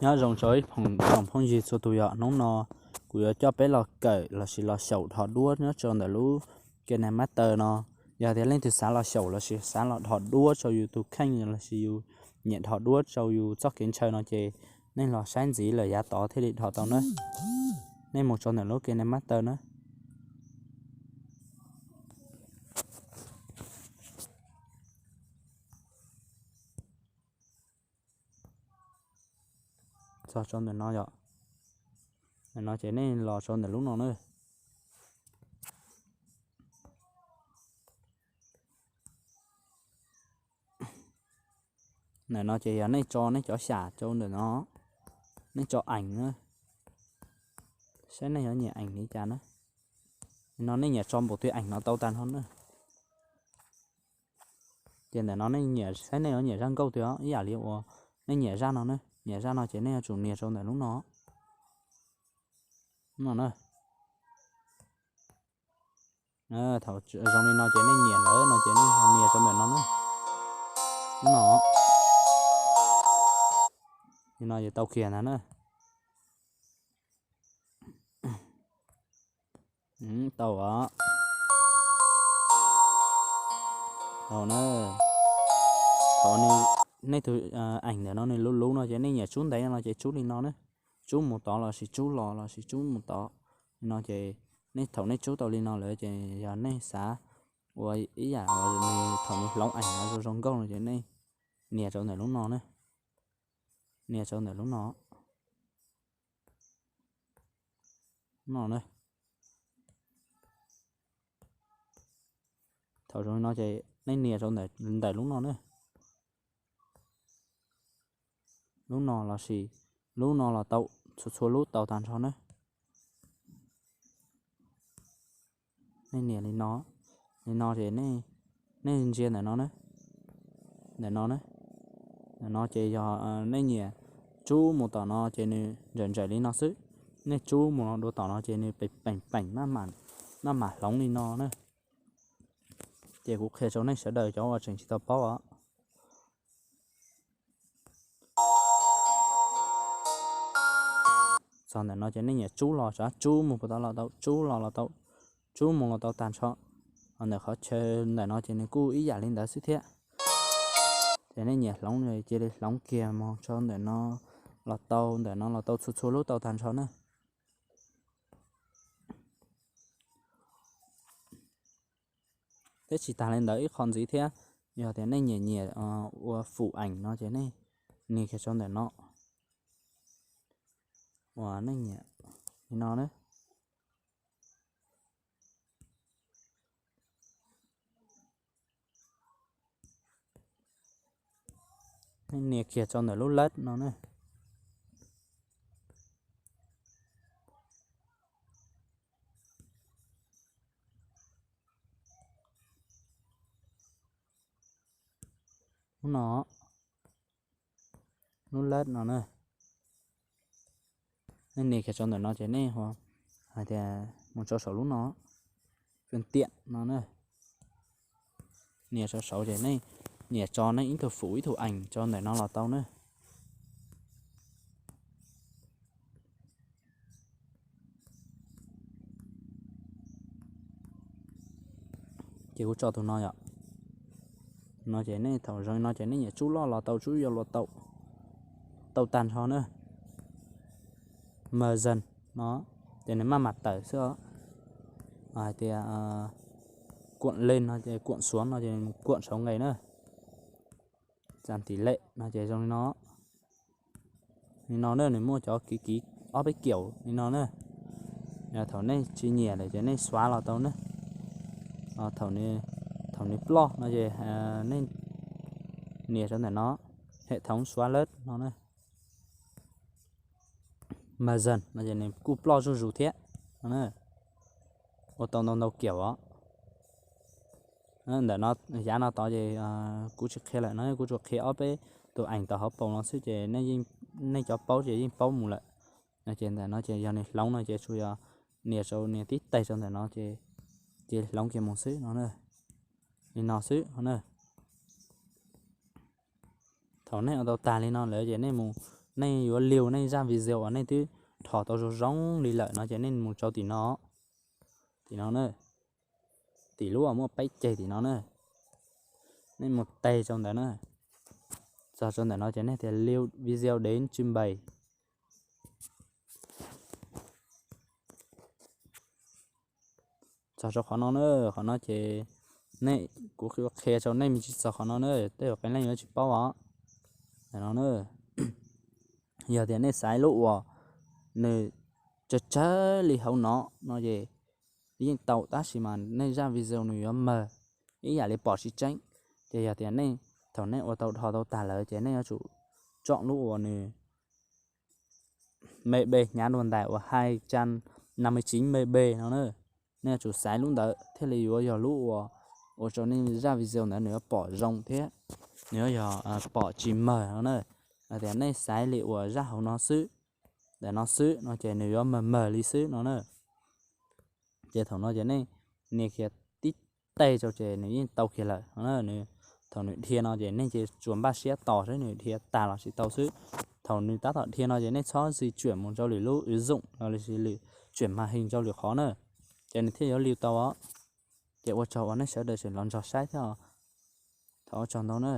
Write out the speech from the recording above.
Nyob zoo rau ib tsoom phooj ywg txhua tus yom, hnub no kuv yuav coj peb los kawm lossis los xyaum dhos duab nyob rau ntawm lub KineMaster no. Yog tias leej twg xav los xyaum lossis xav los dhos duab rau yus tus kheej lossis yus nyiam dhos duab rau yus txoj kev ntshaw no ces nej los saib ntxiv lawm yav tod thiaj li dhos tau na. Nej mus rau ntawm lub KineMaster na. Txog rau ntawm no yom, ntawm no ces nej los rau ntawm lub no na. Ntawm no ces yog nej tso nej cov xyam rau ntawm no, nej tso ees na, saib nej yuav nyiam ees li cas na. No nej nyiam tso npaum twg ees no tau tag nrho na. Ces ntawm no nej nyiam saib nej yuav nyiam zaj nkauj twg os, ib yam li uas nej nyiam zaj no na, nyiam zaj no ces nej yuav tsum nias rau ntawm lub no. No na, thaum zoo li no ces nej nyiam lawm no ces nej ho nias rau ntawm no na. No, li no ces tau kiag ntag na. Tau os. Tau na. Thaum nej tus ees ntawm no nws luv luv no ces nej nyiam tsub ntev no ces tsub li no na. Tsub mus tod lossis tsub los lossis tsub mus tod. Li no ces nej thaum nej tsub tau li no lawm ces yog nej xav ua ib yam thaum nws hloov ees no zoo zoo nkauj no ces nej nias rau ntawm lub no na. Nias rau ntawm lub no. No na. Thaum zoo li no ces nej nias rau ntawm lub no na. Lub no lossis lub no los tau, txhua txhua lub tau tag nrho na. Nej nias li no, li no ces nej ntsia ntawm no na, ntawm no na, ntawm no ces yog nej nyiam tsub mus tom no ces nws ntsawm ntsawm li no xwb. Nej tsub mus dua tom no ces nws peem peem maj mam hloov li no na. Ces kuv qhia rau nej sawv daws cov uas tseem tsis tau paub os. Txog ntawm no ces nej nyiam tsub los, tsub mus puas tau los tau, tsub los los tau, tsub mus los tau tag nrho. Ntawm qhov chaw ntawm no ces nws kuj ib yam li ntawd xwb thiab. Ces nej nyiam hloov cia li hloov kiag mus rau ntawm no los tau, ntawm no los tau, txhua txhua lub tau tag nrho na. Thiab tsis tas li ntawd ib qho ntxiv thiab, yog tias nej nyiam nyiam ua fum ees no ces nej nias kiag rau ntawm no, uas nej nyiam li no na. Nej nias kiag rau ntawm lub lab no na. Lub no, lub lab no na. Nej nias kiag rau ntawm no ces nej hais tias mus rau saum lub no, kws tiam no na. Nias rau saud ces nej nyiam tso nej ib tug fum ib tug ees rau ntawm no los tau na. Ces kuv tso tus no yom. No ces nej thaum zoo no ces nej nyiam tsub loj los tau, tsub yau los tau, tau tag nrho na. Mờ dần no ces nws maj mam tawm xwb os. Hais tias cuộn lên no ces cuộn xuống no ces mus cuộn saud nqes na. Tăng tỷ lệ no ces zoo li no. Li no na, nws muaj cov kiv kiv ob peb kiểu li no na. Thaum nej tsis nyiam lawm ces nej xóa los tau na. Thaum nws ploj no ces nej nias rau ntawm no, hệ thống xóa list no na. Mờ dần no ces nws kuj ploj zuj zus thiab. Ua tau ntau ntau kiểu os. Ntawm no, yav no tod ces kuv tsis qhia lawm no, kuv tsuas qhia ob peb tus ees tau hauv paus no xwb ces nej cov paub ces yeej paub mus lawm. No ces ntawm no ces yog nws hloov no ces tsuas yog nias rau, nias tib teg rau ntawm no ces, ces hloov kiag mus xwb no. Li no xwb na. Thaum nej ua tau tag li no lawm ces nej mus nej yuav liu nej zaj video uas nej twb dhos tau zoo zoo li lawm no ces nej mus rau tim no, tim no na, tim lub uas muaj peb ceg tim no na, nej mus tes rau ntawd na, txog rau ntawm no ces nej tias liu video đến trình bày. Txog rau qhov no na, qhov no ces nej, kuv qhia rau nej me ntsis txog qhov no na, tej zaum qee leej yuav tsis paub os. Ntawm no na, yog tias nej xaiv lub uas nws tsawg tsawg li hauv no no ces yeej tau, tab sis mas nej zaj video nws yuav mawg ib yam li pom tsis tseeb. Ces yog tias nej, thaum nej ua tau dhos tau tag lawm ces nej yuav tsum tsom lub uas nws MB hnyav dua ntais uas hai trăm năm mươi chín MB no na. Nej yuav tsum xaiv lub ntawd thiaj li yuav yog lub uas ua rau nej zaj video ntawd nws yuav pom zoo thiab nws yuav yog pom tsis mawg no na. Hos tias nej xaiv li uas zaj hauv no xwb, ntawm no xwb no ces nws yuav mawg mawg li xwb no na. Ces thaum no ces nej nias kiag tib teg rau ces nws yeej tau kiag lawm no. Thaum nws dhia no ces nej ces tsuas npaj siab tos seb nws dhia tag los tsis tau xwb. Thaum nws tab tom dhia no ces nej txhob di chuyển mus rau lwm lub ứng dụng los sis lwm chuyển màn hình rau lwm qhov na, ces nws thiaj yuav liu tau os. Ces ua tsaug uas nej sawv daws tseem los nrog saib thiab. Thov ua tsaug ntau na.